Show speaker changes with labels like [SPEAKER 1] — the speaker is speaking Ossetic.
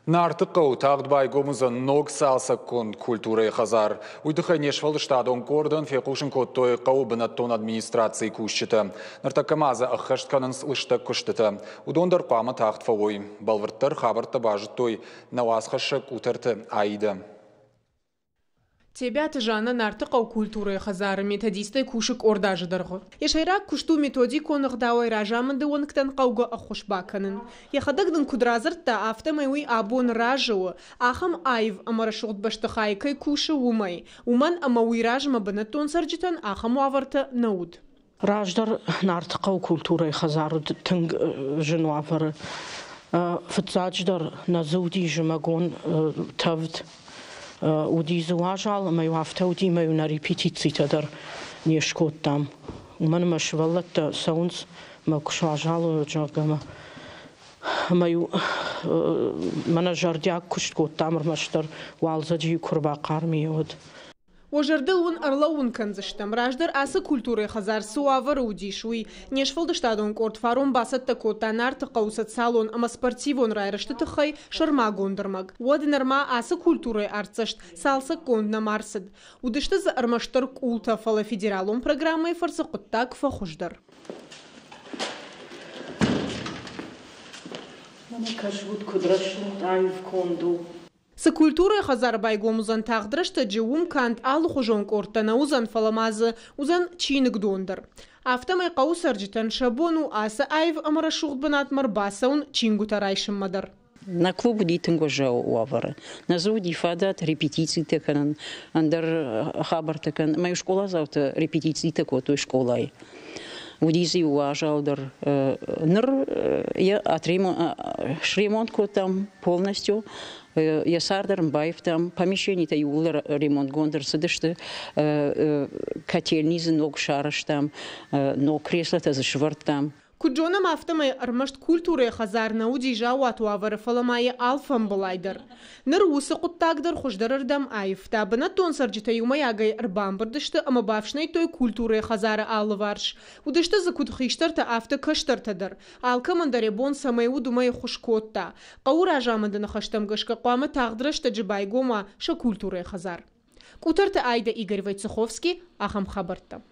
[SPEAKER 1] Нарты хъӕуы тагъд байгом уыдзӕн ног цалцӕггонд культурӕйы хӕдзар. Уый тыххӕй не сфӕлдыстадон къордӕн фехъусын кодтой хъӕуы бынӕттон администрацийы кусджытӕ. Ныртӕккӕ ма дзы ӕххӕст кӕнынц лыстӕг куыстытӕ. Уыдон дӕр хъуамӕ тагъд фӕуой. Бӕлвырддӕр хабӕрттӕ базыдтой нӕ уацхӕссӕг Къутӕрты Аидӕ.
[SPEAKER 2] Тебиаты Жанна Нартыхъӕуы культурӕйы хӕдзары методистӕй кусы къорд азы дӕргъы. Йӕ сӕйраг куыст у методикон ӕгъдауӕй разамынды уӕнгтӕн хъӕугӕ ӕххуыс бакӕнын. Йӕхӕдӕг нын куыд радзырдта, афтӕмӕй уый абон разы у, ахӕм аив ӕмӕ рӕсугъд бӕстыхайы кӕй кусы, уымӕй. Уымӕн ӕмӕ уый размӕ бынӕттон цӕрджытӕн ахӕм уавӕртӕ нӕ уыд.
[SPEAKER 3] Раздӕр Нартыхъӕуы культурӕйы хӕдзар уыд тынг зын уавӕры. Фыццаджыдӕр нӕ дзы уыди зымӕгон тӕвд, уыди дзы уазал ӕмӕ-иу афтӕ уыди ӕмӕ-иу нӕ репетицитӕ дӕр не скодтам. Уымӕн ӕмӕ сывӕллӕттӕ цӕуынц ӕмӕ куы суазал уой, зӕгъгӕ, ӕмӕ-иу мӕнӕ зӕрдиаг куыст кодтам ӕрмӕстдӕр уалдзӕджы-иу куы ӕрбахъарм и, уӕд.
[SPEAKER 2] Уӕ зӕрдыл уын ӕрлӕууын кӕндзыстӕм, раздӕр ацы культурӕйы хӕдзар цы уавӕры уыдис, уый. Не сфӕлдыстадон къорд фарон бацӕттӕ кодта Нарты хъӕуы социалон ӕмӕ спортивон райрӕзты тыххӕй сӕрмагонд ӕрмӕг. Уӕд нырма ацы культурӕйы артдзӕст цалцӕггонд нӕма рцыд. Уыдысты дзы ӕрмӕстдӕр къултӕ, фӕлӕ федералон программӕйы фӕрцы хъуыддаг фӕхуыздӕр.
[SPEAKER 3] Мӕнӕ кӕсут, куыд рӕсугъд аив конд у.
[SPEAKER 2] Цы культурӕйы хӕдзар байгом уыдзӕн тагъд рӕстӕджы, уым канд алыхуызон къордтӕ нӕ уыдзӕн, фӕлӕ ма дзы уыдзӕн чиныгдон дӕр. Афтӕмӕй хъӕуы цӕрджытӕн сӕ бон у ацы аив ӕмӕ рӕсугъд бынатмӕ ӕрбацӕуын чингуытӕ райсынмӕ дӕр.
[SPEAKER 4] Нӕ клуб уыди тынг уӕззау уавӕры. Нӕ дзы уыди фадат репетицитӕ кӕнын, ӕндӕр хабӕрттӕ кӕнын. Ӕмӕ-иу скъоладзаутӕ репетицитӕ кодтой скъолайы. Уыди дзы иу уазал дӕр. Ныр йӕ сремонт кодтам полностью, йӕ цар дӕр ын баивтам, помещенитӕ иууылдӕр ремонтгонд ӕрцыдысты, котельни дзы ног сарӕзтам, ног креслотӕ дзы сӕвӕрдтам.
[SPEAKER 2] Куыд зонӕм, афтӕмӕй ӕрмӕст культурӕйы хӕдзар нӕ уыди заууат уавӕры, фӕлӕ ма йӕ алфӕмбылай дӕр. Ныр уыцы хъуыддаг дӕр хуыздӕрырдӕм аивта. Бынӕттон цӕрджытӕ иумӕйагӕй ӕрбамбырд сты ӕмӕ бафснайдтой культурӕйы хӕдзары алыварс. Уыдысты дзы куыд хистӕртӕ, афтӕ кӕстӕртӕ дӕр. Алкӕмӕн дӕр йӕ бон цӕмӕй уыд, уымӕй ӕххуыс кодта. Хъӕуы разамынды ныхӕстӕм гӕсгӕ хъуамӕ тагъд рӕстӕджы байгом уа сӕ культурӕйы хӕдзар. Къутӕрты Айдӕ, Игорь Войцеховский, ахӕм хабӕрттӕ.